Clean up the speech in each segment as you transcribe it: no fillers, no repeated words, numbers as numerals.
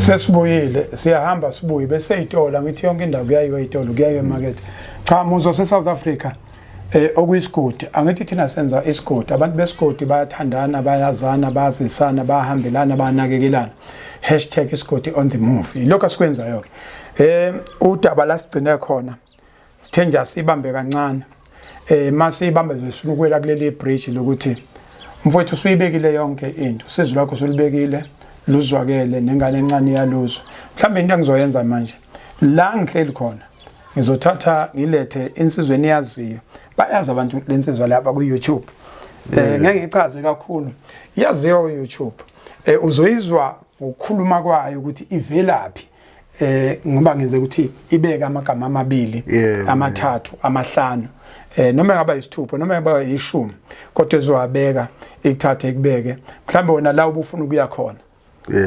Sesibuyile, siyahamba sibuye bese ey'tolo, ngithi yonke indawo kuyayiwa ey'tolo, kuyayiwa emakethe. Cha, muzi wase-South Africa, okuyisigodi, angithi thina senza isigodi, abantu besigodi bayathandana, bayazana, bayazisana, bayahambelana, bayanakekelana. Hashtag isigodi on the move, yilokhu asikwenzayo-ke. Udaba la sigcine khona, sithe nje asibambe kancane, masibambe zesifuna ukwela kuleli bridge lokuthi mfowethu usuyibekile yonke into, usizo lwakho usulubekile, luzwakele, nengane encane iyaluzwa. Mhlawumbe into engizoyenza manje la ngihleli khona, ngizothatha ngilethe insizwa eniyaziyo, bayazi abantu lensizwa lapha ku-YouTube. Ngeke ngichaze kakhulu, iyaziwa ku-YouTube. Uzoyizwa ngokukhuluma kwayo ukuthi ivelaphi, ngoba ngenze ukuthi ibeke amagama amabili, amathathu, amahlanu, noma ngaba isithupha, noma ngaba ishumi, kodwa ezowabeka, ikuthathe ikubeke mhlambe wena la ubufuna ukuya khona.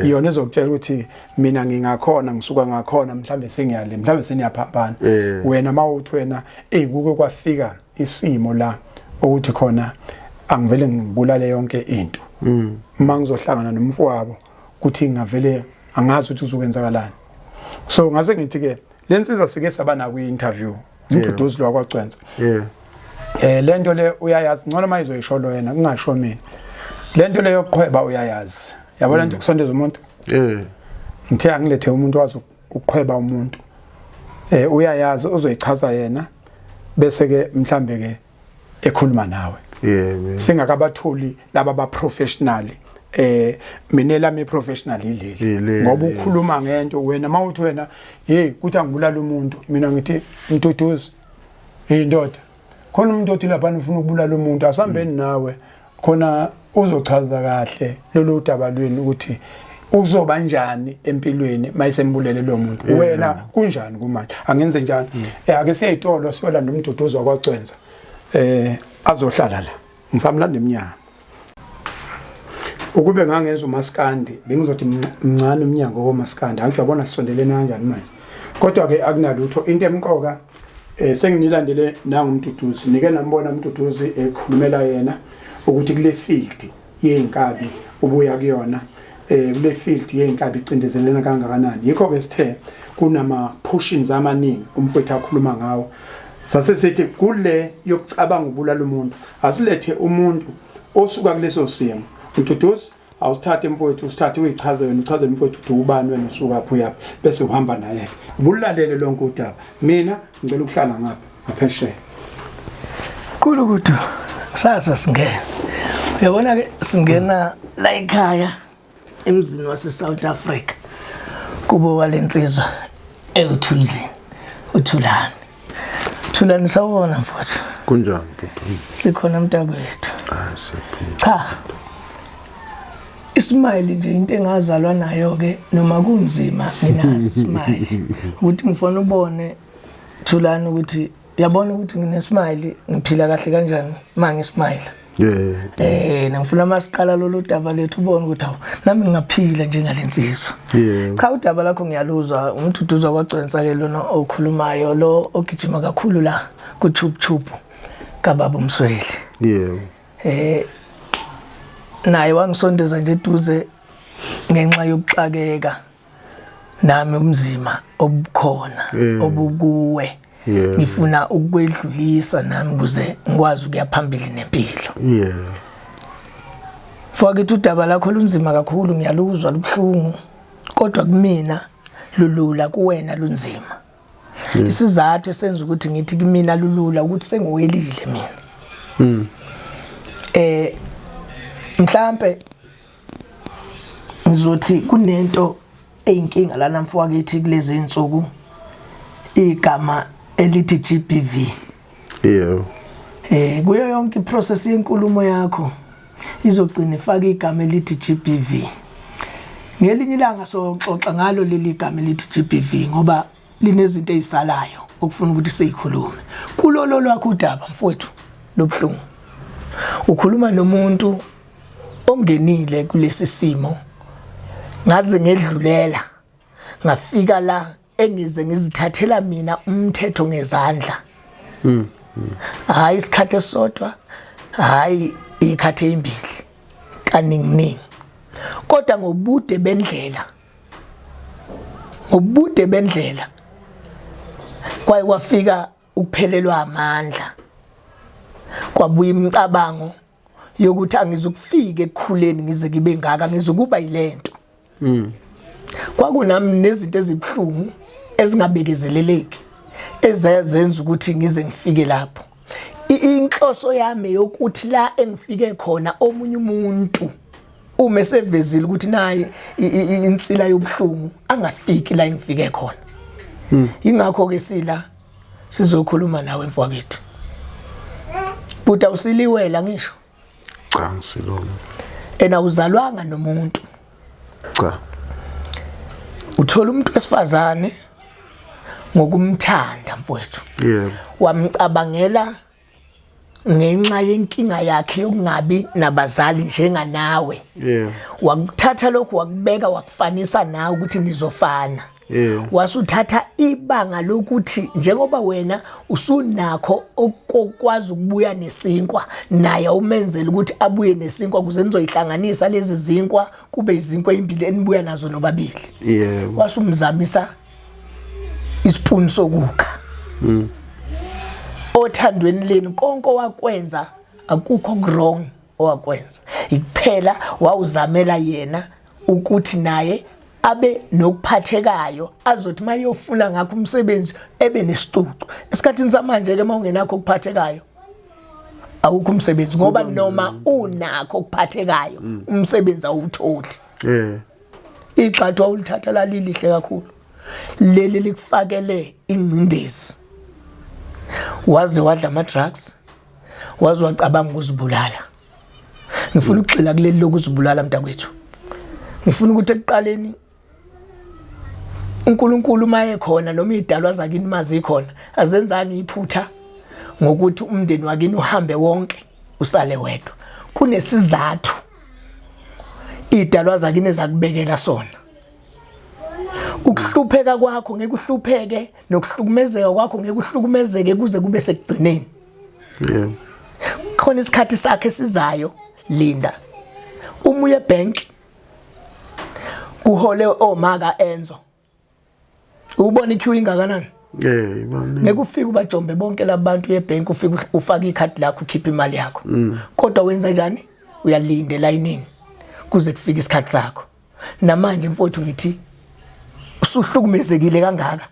Iyona ezokutshela ukuthi mina ngingakhona, ngisuka ngakhona, mhlambe sengiyale, mhlambe seniyaphambana. Wena mawuthi wena ey kuke kwafika isimo la ukuthi khona angivele ngibulale yonke into, uma ngizohlangana nomfowabo kuthi ngavele angazi ukuthi uzokwenzakalani. So ngase ngithi ke lensizwa sike saba na kwi-interview, uMduduzi lwakwaCwensa. Lento le uyayazi ngcono mayizoyisho lo yena, kungasho mina. Lento le yokuqhweba uyayazi, yabona into kusondeza umuntu. Ngithe angilethe umuntu wazi ukuqhweba umuntu, uyayazi, uzoyichaza yena, bese ke mhlambe ke ekhuluma nawe. Singakabatholi laba ba professional, mina lami professional ileli, Yileli, ngoba ukhuluma ngento wena mawuthi wena hey kuthi angibulala umuntu, mina ngithi Mduduzi, hey ndoda, khona umuntu othi lapha ufuna ukubulala umuntu, asambeni nawe khona uzochaza kahle lolu daba lweni ukuthi uzoba njani empilweni mayisembulele lo muntu. Wena kunjani kumanje, angenze njani? Ake siyeyitolo siyolanda uMduduzi wakwaCwensa, azohlala la, ngisamlanda eminyango. Ukube ngangenza umaskandi bengizothi mncane umnyango womaskandi, angithi uyabona sisondelene kanjani manje. Kodwa ke akunalutho, into emqoka senginilandele nanguMduduzi, nike nambona uMduduzi ekhulumela yena ukuthi kule field yey'nkabi ubuya kuyona, kule field yey'nkabi icindezelena kangakanani. Yikho ke sithe kunama portions amaningi umfowethu akhuluma ngawo, sase sithi kule yokucabanga ubulala umuntu, asilethe umuntu osuka kuleso simo. Mduduzi, awusithathe mfowethu, usithathe uyichaze wena, uchaze mfowethu ukuthi ubani wena, usuka phi, uyaphi, bese uhamba naye ubulalele lonke udaba. Mina ngicela ukuhlala ngapha ngaphesheya. Kulukudu sasa singena, uyabona ke singena la ekhaya emzini wase South Africa, kubo walensizwa ewuthunzini, uThulani. Thulani, sawubona mfowethu. Kunjani bhuti? Sikhona mntakwethu. Ah, siyaphila. Cha, ismile nje into engazalwa nayo ke, noma kunzima nginaso ismile, ukuthi ngifuna ubone Thulani ukuthi uyabona ukuthi nginesmile, ngiphila kahle kanjani uma ngismile. Ngifuna masiqala lolu daba lethu ubone ukuthi awu nami ngingaphila njengalensizwa. Cha, udaba lakho ngiyaluzwa, uMduduzi wakwaCwensa ke lona okhulumayo, lo ogijima kakhulu la ku Tube Tube kababa uMsweli. Naye wangisondeza nje eduze ngenxa yokuxakeka nami umzima obukhona obukuwe, ngifuna ukwedlulisa nami ukuze ngikwazi ukuya phambili nempilo. Mfowethu, udaba lakho lunzima kakhulu, ngiyaluzwa, lubuhlungu, kodwa kumina lulula, kuwena lunzima. Isizathu esenza ukuthi ngithi kumina lulula ukuthi sengiwelile mina. Mhlambe ngizothi kunento eyinkinga lana mfowethu kulezi insuku, igama elithi GBV. Kuyo yonke iprocess yenkulumo yakho izogcina ifaka igama elithi GBV. Ngelinye ilanga soxoxa ngalo leli gama elithi GBV ngoba linezinto ezisalayo okufuna ukuthi siyikhulume. Kulolo lwakho udaba mfowethu lobhlungu, ukhuluma nomuntu ongenile kulesi simo, ngaze ngedlulela ngafika la engize ngizithathela mina umthetho ngezandla. Hayi isikhathi esisodwa, hayi ikhathi ezimbili, kaningi ningi, kodwa ngobude bendlela. Ngobude bendlela kwaye kwafika ukuphelelwa amandla, kwabuya imicabango yokuthi angizukufika ekukhuleni ngize ngibe ngaka, ngizokuba yilento. Kwakunami nezinto ezibuhlungu ezingabekezeleleki ezazenza ukuthi ngize ngifike lapho. Inhloso yami yokuthi la engifike khona omunye umuntu uma esevezile ukuthi naye insila yobuhlungu angafiki la engifike khona. Ingakho ke sila sizokhuluma nawe mfowethu. Buda usiliwela ngisho. Cha, ngisilona. Ena uzalwanga nomuntu. Cha. Uthola umuntu wesifazane ngokumthanda mfowethu. Yebo. Wamcabangela ngenxa yenkinga yakhe yokungabi nabazali njenganawe. Yebo. Wakuthatha lokhu wakubeka wakufanisa nawe ukuthi nizofana. Yebo. Wasuthatha ibanga lokuthi njengoba wena usunakho okwazi ukubuya nesinkwa, naye umenzele ukuthi abuye nesinkwa ukuze nizoyihlanganisa lezi zinkwa kube izinkwa ezimbili enibuya nazo nobabili. Yebo. Wasumzamisa isipuni sokukha. Othandweni lenu konke owakwenza akukho wrong owakwenza. Ikuphela wawuzamela yena ukuthi naye abe nokuphathekayo azothi mayofuna ngakho umsebenzi ebe nesicucu. Esikhathini samanje ke mawungenakho okuphathekayo awukho umsebenzi, ngoba noma unakho okuphathekayo umsebenzi awutholi. Igxathu awulithatha lalilihle kakhulu, leli likufakele ingcindezi, waze wadla ama drugs, waze wacabanga ukuzibulala. Ngifuna ukugxila kuleli lokuzibulala mntakwethu. Ngifuna ukuthi ekuqaleni uNkulunkulu uma ekhona noma idalwa zakini mazikhona azenzanga iphutha ngokuthi umndeni wakini uhambe wonke usale wedwa. Kunesizathu idalwa zakini ezakubekela sona. Ukuhlupheka kwakho ngeke uhlupheke, nokuhlukumezeka kwakho ngeke uhlukumezeke kuze kube sekugcineni. Yebo. Khona isikhathi sakhe esizayo, linda. Uma uye bank kuhole omaka Enzo, ubona iqueue ingakanani? Ibani. Ngeke ufike ubajombe bonke labantu ebank, ufike ufake ikhadi lakho ukhiphe imali yakho. Kodwa wenza njani? Uyalinda elayinini kuze kufike isikhathi sakho. Namanje mfowethu ngithi usuhlukumezekile kangaka,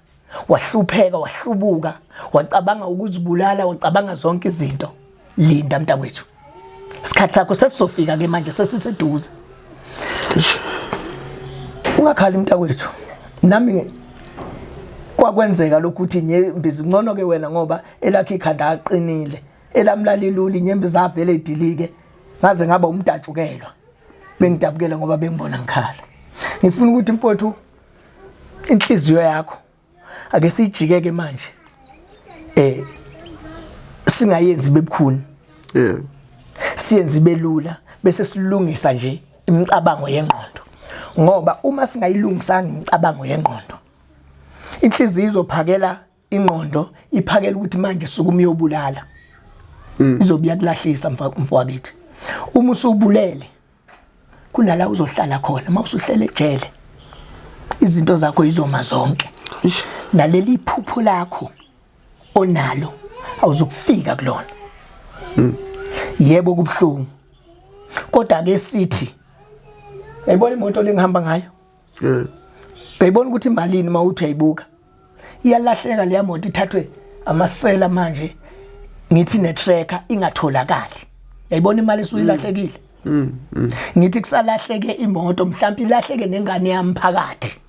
wahlupheka, wahlubuka, wacabanga ukuzibulala, wacabanga zonke izinto. Linda mntakwethu, isikhathi sakho sesizofika ke manje, sesiseduze. Ungakhali mntakwethu, nami kwakwenzeka lokhu ukuthi inyembezi ngcono ke wena ngoba elakhe ikhanda aqinile, elamlalilula inyembezi avele idilike, ngaze ngaba umdatshukelwa bengidabukela ngoba bengibona ngikhala. Ngifuna ukuthi mfowethu inhliziyo yakho ake siyijikeke manje, singayenzi bebukhuni, siyenze belula, bese silungisa nje imicabango yengqondo, ngoba uma singayilungisanga imicabango yengqondo inhliziyo izophakela ingqondo, iphakela ukuthi manje sukuma uyobulala, izobuya kulahlisa mfwakithi. Uma usubulele kunala uzohlala khona, uma usuhlele ejele izinto zakho izoma zonke, naleli phupho lakho onalo awuzukufika kulona. Yebo kubhlungu, kodwa ke sithi uyayibona imoto lengihamba ngayo, uyayibona ukuthi imalini mawuthi uyayibuka iyalahleka leya moto, ithathwe amasela manje, ngithi ne-tracker ingatholakali. Uyayibona imali esuyilahlekile. Ngithi kusalahleke imoto, mhlawumbe ilahleke nengane yami phakathi,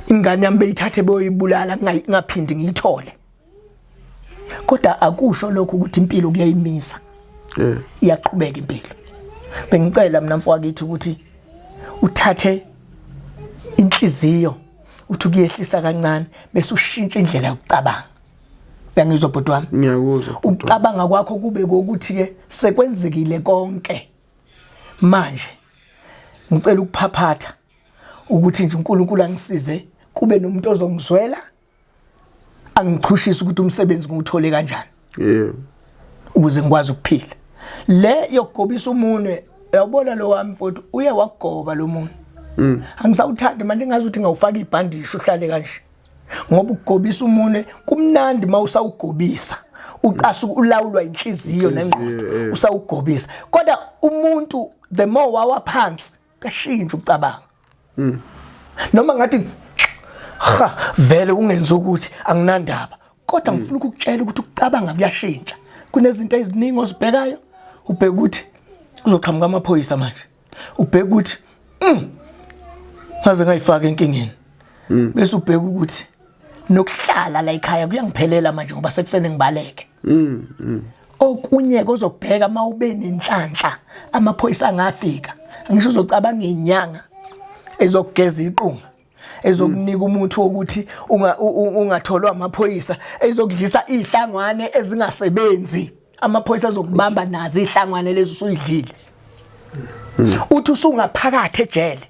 ingane yami beyithathe boyibulala, ngingaphindi ngiyithole. Kodwa akusho lokho ukuthi impilo kuyayimisa, iyaqhubeka impilo. Bengicela mina mfowethu ukuthi uthathe inhliziyo uthi ukuyehlisa kancane, bese ushintsha indlela yokucabanga. Uyangizwa bhuti wami? Ngiyakuzwa. Ukucabanga kwakho kube kokuthi ke sekwenzekile konke manje, ngicela ukuphaphatha ukuthi nje uNkulunkulu angisize kube nomuntu ozongizwela angichushise ukuthi umsebenzi ngiwuthole kanjani. Yebo. Ukuze ngikwazi ukuphila. Le yokugobisa umunwe, uyabona lo wami mfowethu uye wakugoba lo munwe. Angisawuthandi manje, ngazi ukuthi ngawufaka ibhandishi uhlale kanje, ngoba ukugobisa umunwe kumnandi uma usawugobisa, ucasa ulawulwa inhliziyo nengqondo usawugobisa, kodwa umuntu the more wawa phansi kashintsha ukucabanga. Noma ngathi ha vele ungenza ukuthi anginandaba, kodwa ngifuna ukukutshela ukuthi ukucabanga kuyashintsha. Kunezinto eziningi ozibhekayo, ubheka ukuthi kuzoqhamuka amaphoyisa manje, ubheka ukuthi ngaze ngayifaka enkingeni, bese ubheka ukuthi nokuhlala la ekhaya kuyangiphelela manje ngoba sekufanele ngibaleke. Okunye kozokubheka mawube nenhlanhla amaphoyisa angafika, angisho uzocabanga inyanga ezokugeza iqunga, ezokunika umuthi wokuthi ungatholwa amaphoyisa, ezokudlisa izihlangwane ezingasebenzi, amaphoyisa azokubamba nazo izihlangwane lezi usuyidlile. Uthi usungaphakathi ejele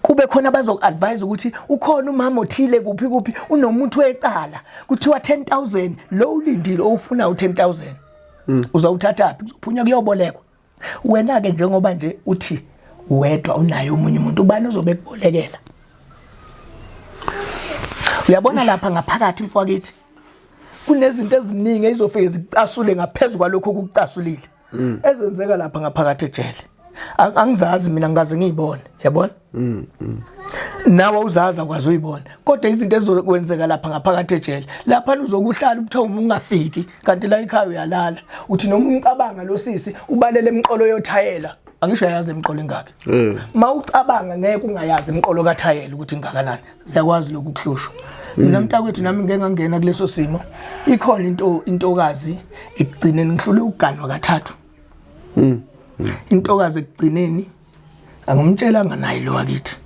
kube khona abazoku-advise ukuthi ukhona umama othile kuphi kuphi unomuntu wecala, kuthiwa 10,000 lo ulindile owufuna u-10,000 uzawuthathaphi? Kuzophunywa kuyobolekwa. Wena-ke njengoba nje uthi wedwa unaye omunye umuntu, ubani ozobe kubolekela? Uyabona lapha ngaphakathi mfwakithi kunezinto eziningi ezizofike zikucasule ngaphezu kwalokho okukucasulile ezenzeka lapha ngaphakathi ejele. Angizazi mina, ngikaze ngiyibone, yabona? Nawe uzazi, akwazi uyibona, kodwa izinto ezizokwenzeka lapha ngaphakathi ejele lapha uzokuhlala ubuthongo ungafiki, kanti la ekhaya uyalala uthi noma umcabanga lo sisi ubalele emqolo yothayela. Angisho yazi emiqolo ingaki? Ma ucabanga ngeke ungayazi imiqolo kathayela ukuthi ingakanani. Siyakwazi lokhu kuhlushwa. Mina mntakwethu, nami ngeke ngangena kuleso simo. Ikhona into intokazi ekugcineni ngihlule ukuganwa kathathu. Intokazi ekugcineni angimtshelanga naye lo wakithi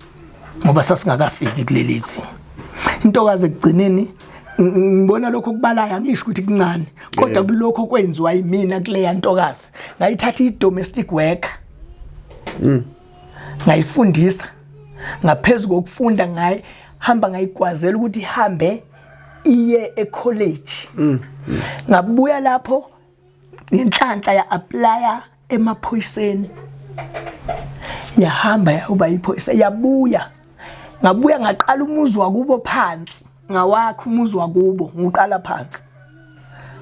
ngoba sasingakafiki kuleli zinga. Intokazi ekugcineni ngibona lokho kubalayo, angisho ukuthi kuncane, kodwa kulokho kwenziwa yimina kuleya ntokazi, ngayithatha i-domestic worker, ngayifundisa. Ngaphezulu kokufunda ngayi hamba ngayigwazela ukuthi ihambe iye ecollege. Ngabuya lapho ngenhlanhla ya applya emaphoyiseni, yahamba yayoba iphoyisa, yabuya. Ngabuya ngaqala umuzi wakubo phansi, ngawakha umuzi wakubo ngiqala phansi.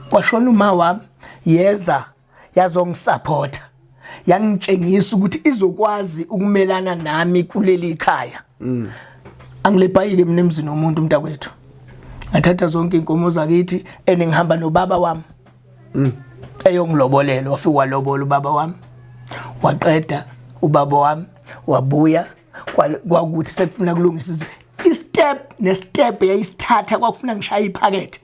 Kwashona uma wami, yeza yazongisupporta, yangitshengisa ukuthi izokwazi ukumelana nami kuleli khaya. Angilebhayike mina emzini womuntu mntakwethu. Ngathatha zonke inkomo zakithi ene ngihamba nobaba wami eyongilobolela. Wafika walobola ubaba wami, waqeda ubaba wami wabuya. Kwakuthi sekufuna kulungisa istep nestep yayisithatha, kwakufuna ngishaye iphakethe.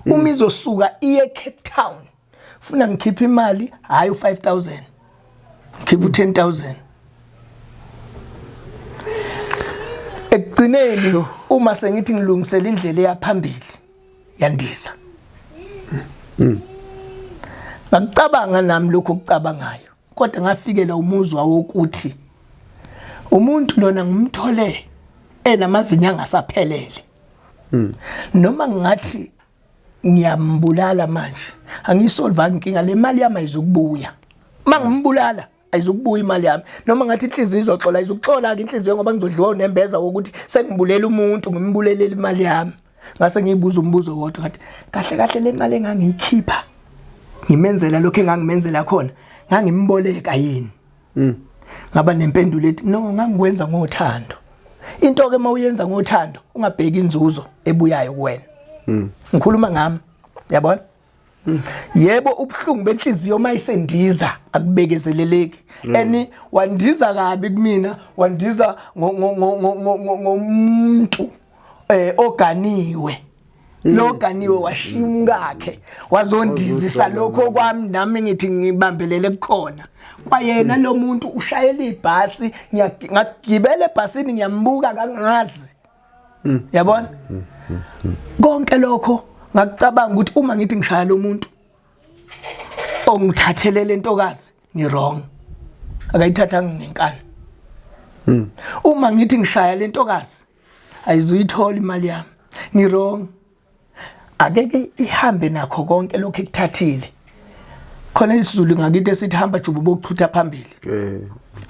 Uma izosuka iye Cape Town funa ngikhiphe imali, hayi u5000, ngikhiphe u100,000. Ekugcineni uma sengithi ngilungisela indlela eyaphambili, yandisa. Ngakucabanga nami lokho okucabangayo, kodwa ngafikela umuzwa wokuthi umuntu lona ngimthole enamazinyo angasaphelele. Noma ngathi ngiyambulala manje, angiyisolva inkinga, le mali yami ayizukubuya. Mangimbulala ayizukubuya imali yami. Noma ngathi inhliziyo izoxola, ayizukuxola ke inhliziyo, ngoba ngizodliwa unembeza wokuthi sengibulela umuntu, ngimbulelela imali yami. Ngase ngiyibuza umbuzo wodwa, ngathi kahle kahle le mali engangiyikhipha ngimenzela lokho engangimenzela khona, ngangimboleka yini? Ngaba nempendulo ethi no, ngangikwenza ngothando. Into ke mawuyenza ngothando ungabheki inzuzo ebuyayo kuwena. Ngikhuluma ngami, yabona? Yebo, ubuhlungu benhliziyo mayisendiza akubekezeleleki. Eni wandiza kabi kumina, wandiza ngomuntu oganiwe. Lo ganiwe washiya umkakhe wazondizisa lokho kwami, nami ngithi ngibambelele kukhona kwayena lo muntu ushayela ibhasi. Ngagibela ebhasini ngiyambuka kangazi, yabona? Konke lokho ngakucabanga ukuthi uma ngithi ngishaya lo muntu ongithathelele ntokazi ngi-wrong, akayithathanga ngenkani. Uma ngithi ngishaya le ntokazi ayizuyithola imali yami, ngi-wrong, akeke ihambe nakho konke lokho ekuthathile. Khona isiZulu ngakithi esithi hamba juba bokuchutha phambili.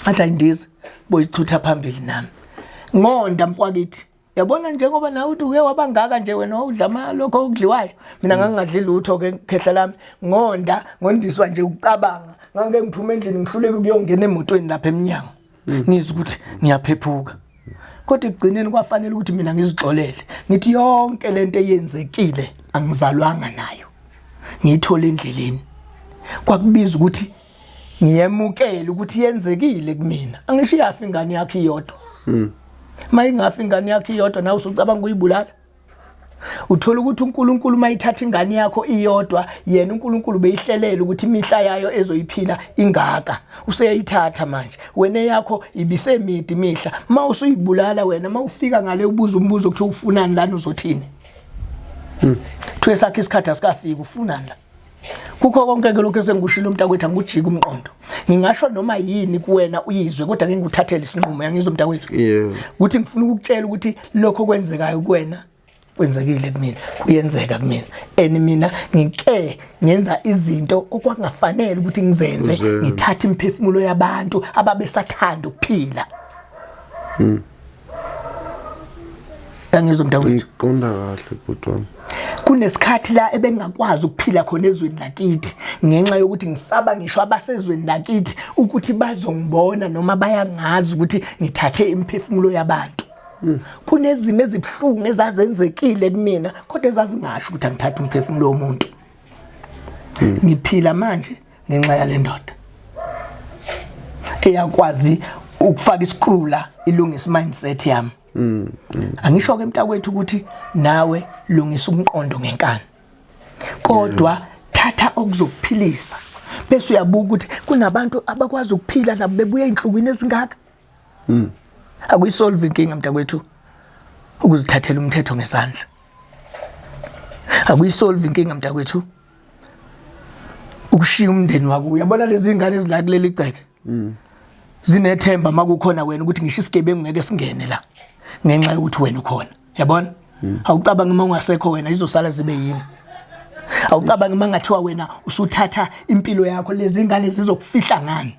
Athi ayindize boyichutha phambili nami. Ngonda mfwakithi. Yabona njengoba nawe uthi uke wabangaka nje wena wawudla ama lokho okudliwayo. Mina ngangingadli lutho ke khehla lami. Ngonda ngondiswa nje ukucabanga. Ngangike ngiphume endlini ngihluleke ukuyongena emotweni lapha emnyango. Ngizwe ukuthi ngiyaphephuka. Kodwa ekugcineni kwafanele ukuthi mina ngizixolele. Ngithi yonke lento eyenzekile angizalwanga nayo. Ngiyithole endleleni. Kwakubiza ukuthi ngiyemukele ukuthi yenzekile kumina. Angisho iyafa ingane yakho iyodwa. Mayingafa ingane yakho iyodwa nawe usucabanga ukuyibulala. Uthola ukuthi uNkulunkulu mayithatha ingane yakho iyodwa yena uNkulunkulu beyihlelela ukuthi imihla yayo ezoyiphila ingaka useyayithatha manje wena yakho ibisemidi imihla mawusuyibulala wena mawufika ngale ubuza umbuzo ukuthi ufunani lana uzothini Thiwe sakhe isikhathi asikafiki ufunani la Kukho konke ke lokho esengikushilo mntakwethu angikujiki umqondo. Ngingasho noma yini kuwena uyizwe kodwa ngeke ngikuthathele isinqumo yangizwa mntakwethu. Yeah. Ukuthi ngifuna ukukutshela ukuthi lokho kwenzekayo kuwena kwenzekile kumina kuyenzeka kumina and mina ngike ngenza izinto okwakungafanele ukuthi ngizenze ngithathe imiphefumulo yabantu ababesathanda ukuphila. Yangizwa mntakwethu. Ngiqonda kahle bhuti wami. Kunesikhathi la ebengingakwazi ukuphila khona ezweni lakithi ngenxa yokuthi ngisaba ngisho abasezweni lakithi ukuthi bazongibona noma bayangazi ukuthi ngithathe imiphefumulo yabantu. Kunezimo ezibuhlungu ezazenzekile kumina kodwa ezazingasho ukuthi angithathe umphefumulo womuntu. Ngiphila manje ngenxa yale ndoda eyakwazi ukufaka isikrula ilungisa mindset yami. Angisho ke mntakwethu ukuthi nawe lungisa umqondo ngenkani. Kodwa thatha okuzokuphilisa bese uyabuka ukuthi kunabantu abakwazi ukuphila nabo bebuya enhlungwini ezingaka. Akuyisolve inkinga mntakwethu ukuzithathela umthetho ngesandla. Akuyisolve inkinga mntakwethu ukushiya umndeni wakho. Uyabona lezi ngane ezila kuleli gceke. Zinethemba makukhona wena ukuthi ngisho isigebengu ngeke singene la ngenxa yokuthi wena ukhona. Yabona? Awucabangi uma ungasekho wena izosala zibe yini? Awucabangi uma ngathiwa wena usuthatha impilo yakho lezi ngane zizokufihla ngani?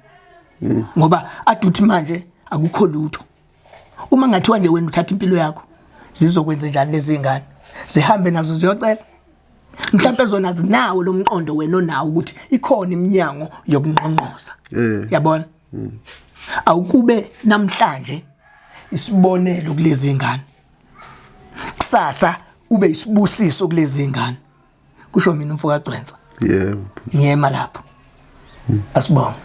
Ngoba aduthi manje akukho lutho. Uma ngathiwa nje wena uthatha impilo yakho zizokwenza njani lezi ngane? Zihambe nazo ziyocela. Mhlawumbe zona zinawo lo mqondo wena onawo ukuthi ikhona iminyango yokunqonqoza. Yabona? Awukube namhlanje isibonelo kulezi ngane. Kusasa ube isibusiso kulezi ngane. Kusho mina umfo kaGcwensa. Yebo. Ngiyema lapho. Asibonge.